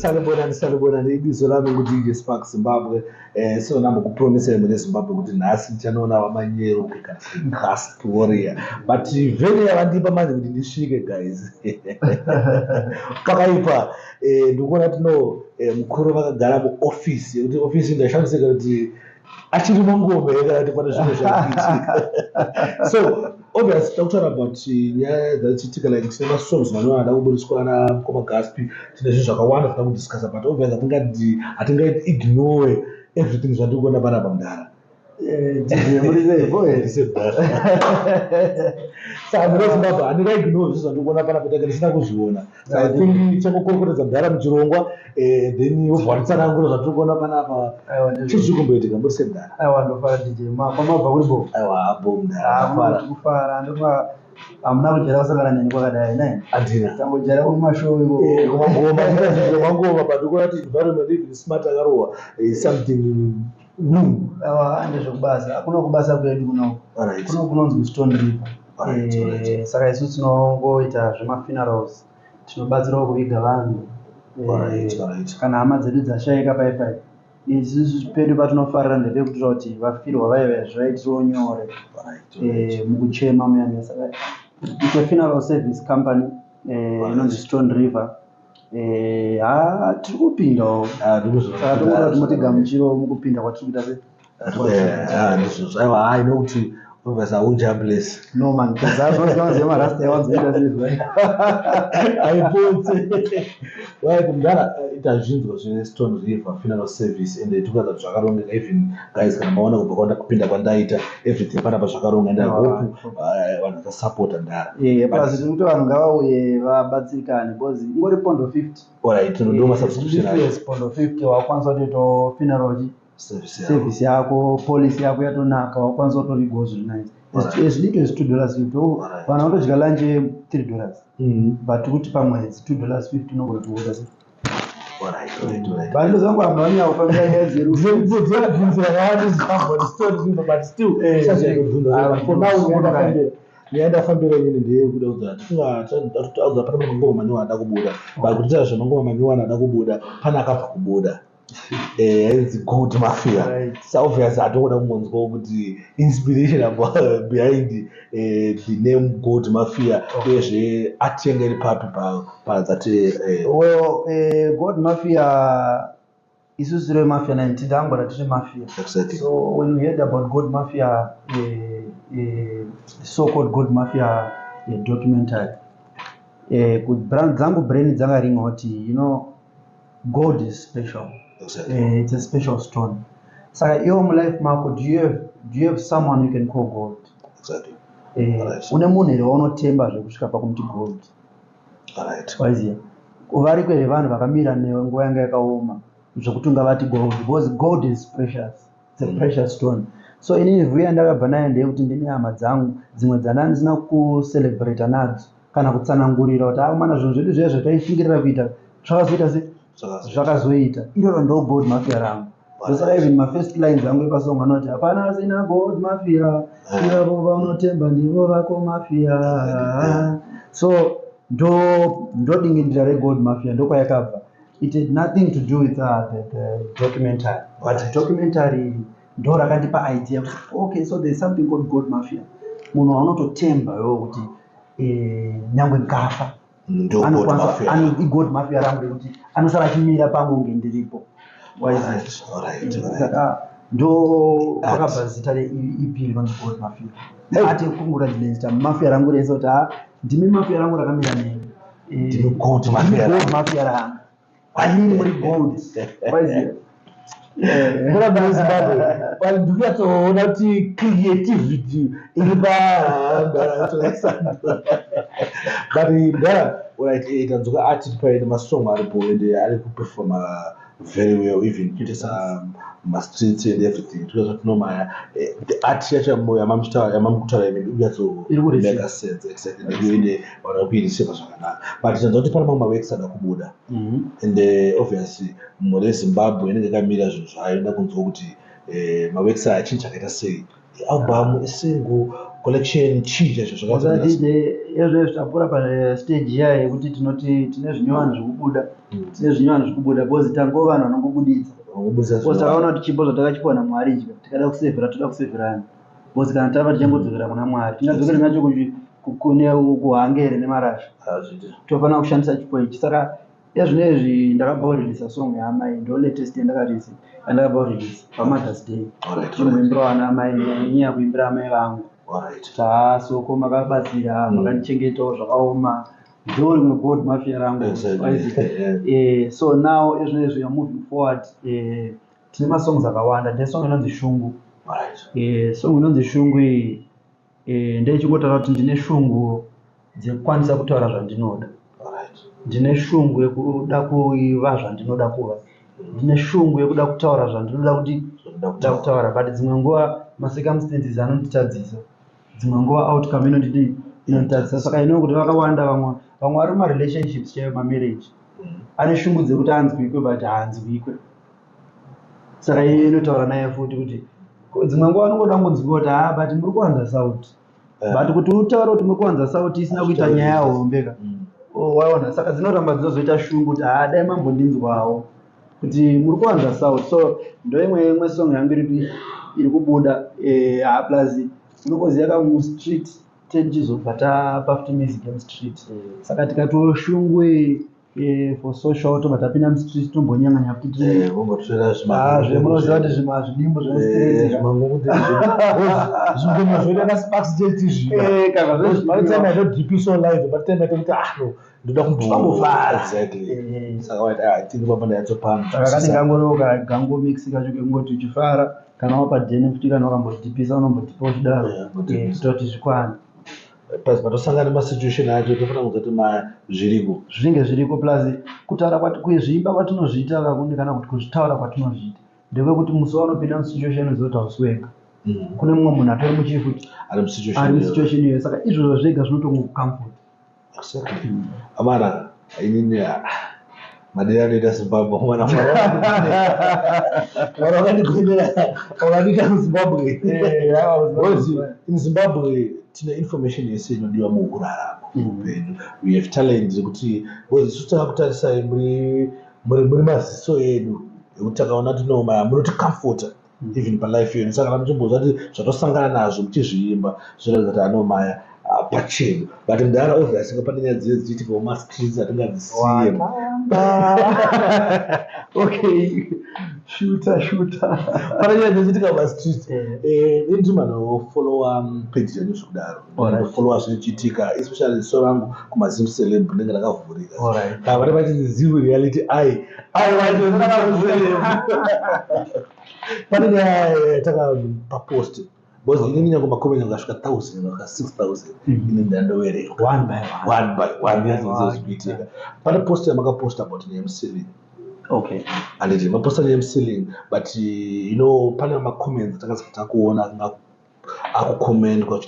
Sanibonani, sanibonani. Ibizo lami ngu-DJ Spark Zimbabwe. Sinonambokupromisela mune Zimbabwe kuti nhasi ndichanoona vaManyero kana Guspy Warrior. But venue yavandipa manje kuti ndisvike, guys. Pakaipa. Ndikuona kuti no, mukuru vakagara muoffice, yekuti office ndashamisika kuti achiri mangoma here kana kuti pane zvimwe zvakuitika. So obviously takutaura about nyaya dzachiitika, like tine masongs manyowani ada kubudiswa namukoma Guspy. Tine zvinhu zvakawanda zvada kudiscussa, but obviously hatingaiti ignore everything zvandiri kuona panapa, mudhara. DJ, muri sei boy? Saka mune Zimbabwe, handingaignore zvinhu zvandiri kuona panapa taka ndisina kuzviona. So I think changokorokotedza mudhara muchirongwa, then wobva watitsanangura zvatiri kuona panapa. Aiwa. Chii chiri kumboitika? Muri sei, mudhara? Aiwa, ndofara DJ. Kwamabva kuri bo? Aiwa, abo mudhara, ndafara. Kuti kufara ndofa hamuna kujaira kusangana neni kwakadai nai? Handina. Tangojaira kumashow iko. Kumangoma, kumangoma, but ndikuona kuti environment, even smart akarohwa, is something new. Aiwa, ndezvekubasa. Hakuna kubasa kwedu kuno. Kuno kunonzi Stone River. Saka isu tinongoita zvemafunerals, tinobatsirawo kuviga vanhu. Kana hama dzedu dzashaika pai, isusu pedu patinofarira ndepekutora kuti vafirwa vaiva zvaitirawo nyore mukuchema muyani. Saka it's a funeral service company inonzi Stone River. Ha, tiri kupindawo. Ah, ndikuzviona. Saka tokuda kuti mutigamuchirewo mukupinda kwatiri kuita se. Ndizvozvo. Aiwa, hai, nokuti obviously haujambless. No man, zvazoziva marasta yawanzoita seizvo. Aipotse. Right, mudhara, tazvinzwa zveStone River Funeral Service, ende tikuratidza kuti zvakarongeka. Even guys, kana maona kubva kwanda kupinda kwandaita, everything panapa zvakaronga, and I hope vanhu vachasapota ndara. Plus tiri kuti vanhu ngavauye vabatsirikane because ingori pondo 50. Alright, ndo masubscription acho. Yes, pondo 50 wakwanisa kutoitawo funeral service yavo. Service yako, policy yako yatonaka, wakwanisa kutovigwawo zviri nice. As little as $2.50. Vanhu vanotodya lunch ye$3, but kuti pamwedzi $2.50 unogona kutoita se. But ndozvangu vanhu vanyanya kufambira nyaya dzerufu. Ndinobvunzira yakawandisa Stone River, but still sazvaikubvunza. For now, nyaya ndafambira inini ndeyekuda kuti tifunga pane mangoma manyowani ada kubuda, but kuti taura zvemangoma manyowani ada kubuda, pane akabva kubuda, ainzi Gold Mafia. So obviously hatongoda kungonzwawo kuti inspiration behind the name Gold Mafia, uyezve art yanga iri papi padzati? Well, Gold Mafia, isusu tiri Mafia 9, tidangora tiri Mafia. So when we heard about Gold Mafia, so called Gold Mafia documentary, dzangu brain dzangaringa kuti gold is special. It's a special stone. Saka iwo mulife mako, do you have someone you can call gold? Une munhu here waunotemba zvekusvika pakumuti gold? Waiziya variko here vanhu vakamira newe nguva yanga yakaoma zvekuti ungavati gold? Because gold is precious, it's a precious stone. So inini view yandakabva nayo ndeyekuti ndine hama dzangu dzimwe dzandanga ndisina kucelebrata nadzo kana kutsanangurira kuti aumana zvinhu zvedu zviya zvataishingirira kuita zvakazoita se zvakazoita. Iroro ndo Gold Mafia rangu. Ndosaka even mafirst lines angu epasong anoti, "Hapana asina Gold Mafia, ivavo vaunotemba ndivo vako mafia." So ndo ndodingindira reGold Mafia, ndokwayakabva. It had nothing to do with the documentary, but documentary ndo rakandipa idea kuti okay, so there's something called Gold Mafia, munhu waunototemba iwewo kuti nyangwe nkafa Ndo Gold Mafia. Igold Mafia rangu rekuti anosara achimira pangu kunge ndiripo. Waiziva? Saka ndo pakabva zita reEP rinonzi Gold Mafia. Ati kunguradzidza mafia rangu rese kuti ha, ndimi mafia rangu rakamira neni. Ndimi Gold Mafia. Ndimi Gold Mafia rangu, kwanini muri gold, waiziva? Kuna mune Zimbabwe, but ndikunyatsoona kuti creativity iri pamdara. But mdara, right, tanzwa art paine masong aripo, ende ari kuperforma very well, even kuitisa mastreets and everything. Tinoza tinomaya the art yacho yamamukutaura imi Iri kureceive. Make sense, exactly. Ende vanhu vari kuireceiva zvakanaka, but tanzwa kuti pane mamwe maworks ada kubuda, and obviously mhuri yeZimbabwe inenge yakamira zvinhu zvayo, inoda kunzwa kuti maworks aya chinhu chakaita sei, album, isingle, collection, chii chacho zvakaita? DJ, ezvo tapfuura pastage iya yekuti tinoti tine zvinyowani zvekubuda. Tine zvinyowani zviri kubuda because tangova vanhu vanongobuditsa. Vanongobudisa. Because takaona kuti chipo zvatakachipiwa naMwari ichi, tikada kusevhera, toda kusevherana, because kana tafa tichangodzokera kuna Mwari. Tingadzokere nacho kune kuhangere nemarasha? Hazviti. Tofanira kushandisa chipo ichi. Saka ezvinezvi ndakabva kureleasa song yaamai, ndo latest yandakareleasa, yandakabva kureleasa paMother's Day. Chimboimbirawo ana amai, nenyaya yekuimbira amai vangu. Tasoko makabatsira, makandichengetawo zvakaoma, ndo rimwe gold mafia rangu. Waiziva? So now ezvinezvi we are moving forward. Tine masongs akawanda. Ndine song inonzi Shungu. Song inonzi Shungu iyi ndeyechingotaura kuti ndine shungu dzekukwanisa kutaura zvandinoda. Ndine shungu yekuda kuiva zvandinoda kuva. Ndine shungu yekuda kutaura zvandinoda kuti Zvinoda kuda kutaura, but dzimwe nguva macircumstances anonditadzisa, dzimwe nguva outcome inondidi, inonditadzisa. Saka ino kuti vakawanda, vamwe vari mumarelationships chaiyo, mamarriage, ane shungu dzekuti anzwikwe, but haanzwikwe. Saka iye inotaura naye futi kuti dzimwe nguva anongoda kungonzwikwa kuti ha, but muri kuwanza sauti. But kuti utaure kuti muri kuwanza sauti isina kuita nyaya hombe ka. Oh, waona? Saka dzinoramba dzinozoita shungu kuti ha, dai mambondinzwawo kuti muri kuwanza sauti. So ndo imwe song yangu iri kubuda. Ha, plus unongoziva ka, mustreet tichizobva tapa futi music yemustreet. Saka tikatiwo shungu for social, tobva tapinda mustreet, tombonyanganya futi. Vombotora. Ah, zvemunoziva kuti zvima zvidimbu zvemustreet. Zvingoma zvedu akasparks chetizvida. Kana pane time yatodhipiso live, but time yatokuti ah no, ndoda Kumbofara. Exactly. Saka waiti, ah, I think papa ndanyatsopa. Saka kati ngangoroka gangomix kacho kekungoti uchifara, kana wapadheni futi, kana wakambodhipisa, unombodhipa uchidaro. Yeah, mbodhipisa. Kutoti zvikwane. Pasi patosangana nemasituation acho, tofanira kuzati ma zviriko. Zvinenge zviriko. Plus kutaura kwati, kuzviimba kwatinozviita kakundi, kana kuti kuzvitaura kwatinozviita, ndekwekuti musi waunopinda musituation uzive kuti hausi wega. Kune mumwe munhu atori muchifuti ari musituation ari iyoyo. Musituation iyoyo. Saka izvozvo zvega zvinotongokucomfort. Exactly. Amana, inini ah, madera anoita Zimbabwe, mwana mwana wakandigonera, wakandiita muZimbabwe. Because in Zimbabwe tine information yese inodiwa mukurarama muupenyu. We have talent yekuti, because isu takakutarisai muri maziso edu ekuti takaona tinoma munoticomforta even palife yedu. Saka kana muchimbozva kuti zvatosangana nazvo muchizviimba, zvinoratidza kuti anomaya pachena. But mudhara, obviously pane nyaya dziye dzichiitika mumastreets atingadzisiye. Okay, shuta shuta. Pane nyaya dzichiitika mumastreets. Indiri manofollowa page yenyu zvekudaro. Ndinofollowa zvinochiitika, especially ziso rangu kumazim celeb ndinenge rakavhurika. Kana pane pachinzi Zim Reality ai ai, pane nyaya yatakapapost, because inini nyange macomments akasvika 1000, aka 6000, ini ndandoverenga One by one. One by one yatinziva zvikuitika. Pane post yamakaposta about nyaya yemuceiling. Handiti maposta nyaya yemuceiling, but pane macomments atakasaka takuona akanga akucommentwa.